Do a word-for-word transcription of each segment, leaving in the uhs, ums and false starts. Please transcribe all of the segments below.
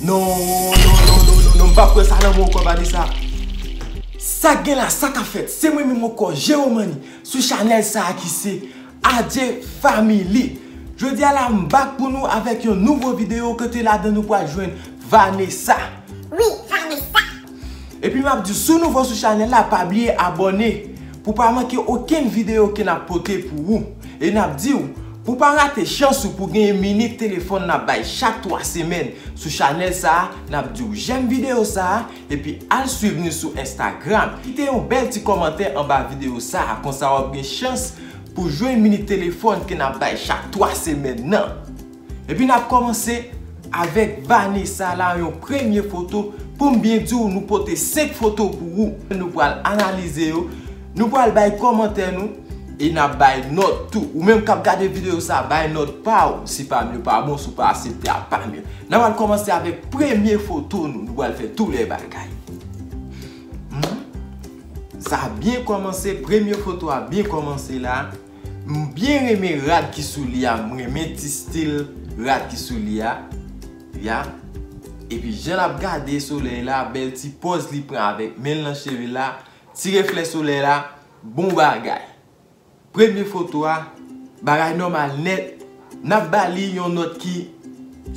Non, non, non, non, non, non, m p ap pran sa nan men w ankò, Vanessa. Sa k gen la, sa k ap fèt? Se mwen menm ankò, Jero Money, sou chanèl sa a ki se Adje Family. Jodi a la, m back pou nou avèk yon nouvo videyo kote ladan nou pral jwenn Vanessa. Wi, Vanessa. Epi m ap di, si w nouvo sou chanèl la, pa bliye abòne pou pa manke okenn videyo ke n ap pote pou ou. E n ap di w, pou pa rate chans ou pou genyen minit telefòn n ap bay chak twa semèn sou chanèl sa a, n ap di w, jèm videyo sa a, epi al swiv nou sou Instagram. Kite yon bèl ti kòmantè anba videyo sa a, konsa w ap gen chans pou jwenn minit telefòn ke n ap bay chak twa semèn nan. Epi n ap kòmanse avèk Vanessa la, yon premye foto. Pou m byen di w, nou pote senk foto pou ou. Nou pral analize yo, nou pral bay kòmantè nou, e n ap bay nòt tou. Ou menm k ap gade videyo sa, bay nòt pa w. Si pa m yo pa bon, si w pa aksepte a, pa m yo. N ap al kòmanse avèk premye foto nou. Nou pral fè tou lè bagay. Hmm. Sa byen kòmanse, premye foto a byen kòmanse la. M byen renmen rad ki sou li a, m renmen ti stil rad ki sou li a. Ya. Epi jan l ap gade solèy la, bèl ti pòz li pran avèk men l nan cheve la, ti reflè solèy la, bon bagay. Premye foto a, bagay nòmal nèt, n ap ba li yon nòt ki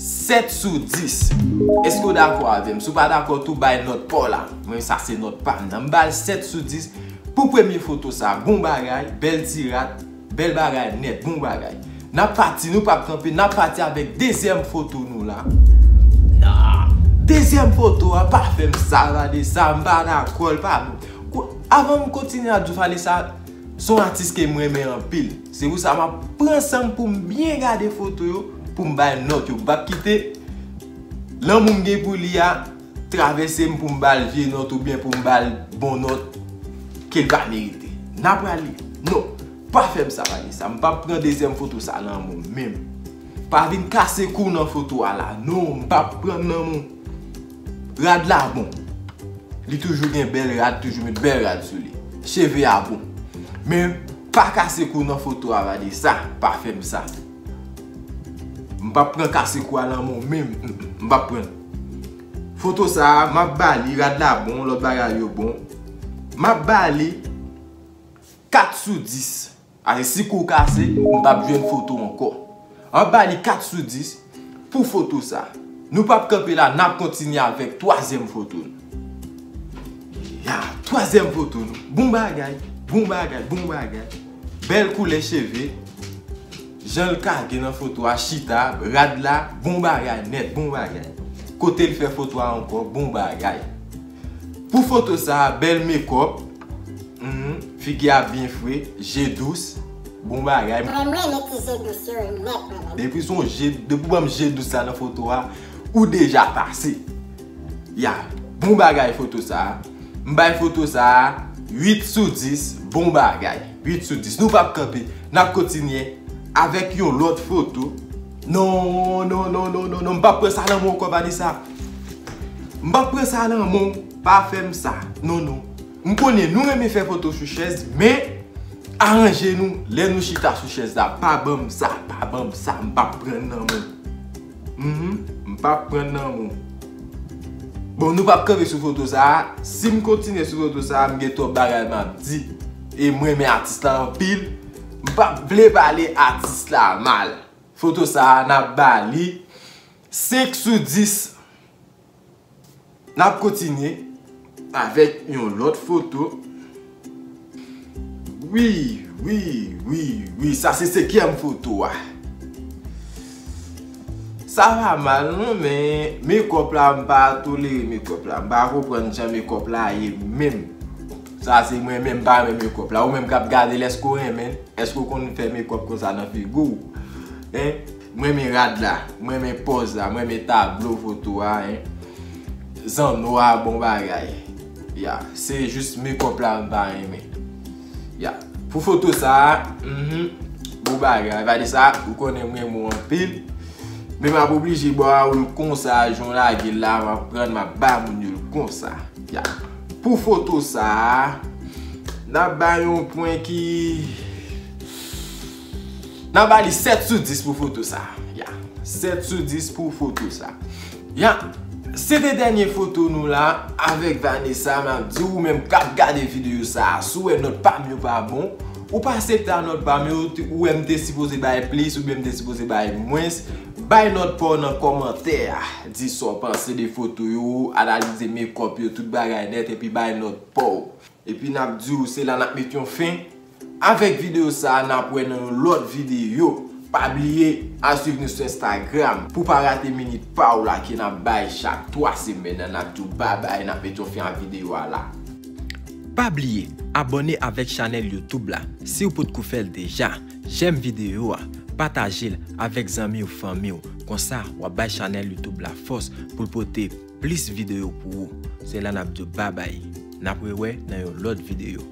sèt sou dis. Èske w dakò avè m? Si w pa dakò tou, bay nòt pa w la. Mwen, sa se nòt pa m nan. M ba l sèt sou dis pou premye foto sa. Bon bagay, bèl ti rad, bèl bagay nèt, bon bagay. N ap pati, nou p ap kanpe, n ap pati avèk dezyèm foto nou la. Nan, dezyèm foto a, pa fè m sa, Vanessa, m pa dakò, l pa bon. Kou-, avan m kontinye ap di w Vanessa, se yon atis ke m renmen anpil. Se pou sa m ap pran san m pou m byen gade foto yo, pou m bay nòt yo. M p ap kite lanmou m gen pou li a travèse m pou m ba l vye nòt oubyen pou m ba l bon nòt ke l pa merite. N a prale. Non, pa fè m sa, Vanessa. M p ap pran dezyèm foto sa nan men w menm. Pa vin kase kou nan foto a la. Non, m p ap pran nan men w. Rad la bon. Li toujou gen bèl rad, toujou met bèl rad sou li. Cheve a bon. Men, pa kase kou nan foto a, Vanessa. Pa fè m sa. M p ap pran kase kou a nan men w menm. M p ap pran. Foto sa a, m ap ba li, rad la bon, lòt bagay yo bon. M ap ba li kat sou dis. Ase si kou w kase, m p ap jwenn foto ankò. M ap ba li kat sou dis pou foto sa. Nou p ap kanpe la, n ap kontinye avèk twazyèm foto nou. Ya, twazyèm foto nou. Bon bagay, bon bagay, bon bagay. Bèl koulè cheve. Jan l kage nan foto a, chita, rad la, bon bagay, nèt, bon bagay. Kote l fè foto a ankò, bon bagay. Pou foto sa a, bèl mekòp. Mhm. Figi a byen fre, je dous, bon bagay. Mwen, mwen renmen ti je dous yo nèt, mwen menm. Depi se yon je, depi w ban m je dous sa nan foto a, ou deja pase. Ya, bon bagay foto sa a. M bay foto sa a uit sou dis, bon bagay. Uit sou dis. Nou p ap kanpe. N ap kontinye avèk yon lòt foto. Non, non, non, non, non, non. M p ap pran sa nan men w ankò, Vanessa. M p ap pran sa nan men w. Pa fè m sa. Non, non. M konnen nou renmen fè foto sou chèz, men aranje nou lè nou chita sou chèz la. Pa ban m sa. Pa ban m sa. M p ap pran nan men w. Mhm. M p ap pran nan men w. Bon, nou p ap kanpe sou foto sa a. Si m kontinye sou foto sa a, m gen twòp bagay m ap di. E m renmen atis la anpil. M p ap vle pale atis la mal. Foto sa a, n ap ba li senk sou dis. N ap kontinye avèk yon lòt foto. Wi, wi, wi, wi, sa se senkyèm foto a. Sa pa mal non, men mekòp la, m pa tolere mekòp la. M pa konprann jan mekòp la ye menm. Sa se mwen menm, m pa renmen mekòp la. Ou menm k ap gade l, èske w renmen l? Èske w konn fè mekòp konsa nan figi w? Hein? Mwen renmen rad la, mwen renmen pòz la, mwen renmen tablo foto a, hein. Zanno a bon bagay. Ya, se jis mekòp la m pa renmen. Ya. Pou foto sa a, mhm, bon bagay. Gade sa, ou konnen mwen renmen w anpil. Men m ap oblije ba ou l konsa, jan w lage l la, m ap pran, m ap ba moun yo l konsa. Ya. Pou foto sa a, n ap ba yon pwen ki, n ap ba li sèt sou dis pou foto sa a. Ya. Sèt sou dis pou foto sa a. Ya. Se te dènye foto nou la avèk Vanessa. M ap di ou menm k ap gade videyo sa a, si w wè nòt pa m yo pa bon, ou pa aksepte a nòt pa m yo, ou wè m te sipoze bay plis oubyen m te sipoze bay mwens, bay nòt pa w nan kòmantè a. Di sa w panse de foto yo, analize mekòp yo, tout bagay nèt, epi bay nòt pa w. Epi n ap di w se la n ap met yon fen avèk videyo sa a, n ap wè nan yon lòt videyo. Pa bliye al swiv nou sou Instagram pou pa rate minit pa w la ke n ap bay chak twa semèn nan. N ap di w babay, n ap met yon fen a videyo a la. Pa bliye abòne avèk chanèl YouTube la si w potko fè l deja. Jèm videyo a, pataje l avèk zanmi w, fanmi w. Konsa, w ap bay chanèl YouTube la fòs pou l pote plis videyo pou ou. Se la n ap di w babay. N ap rewè nan yon lòt videyo.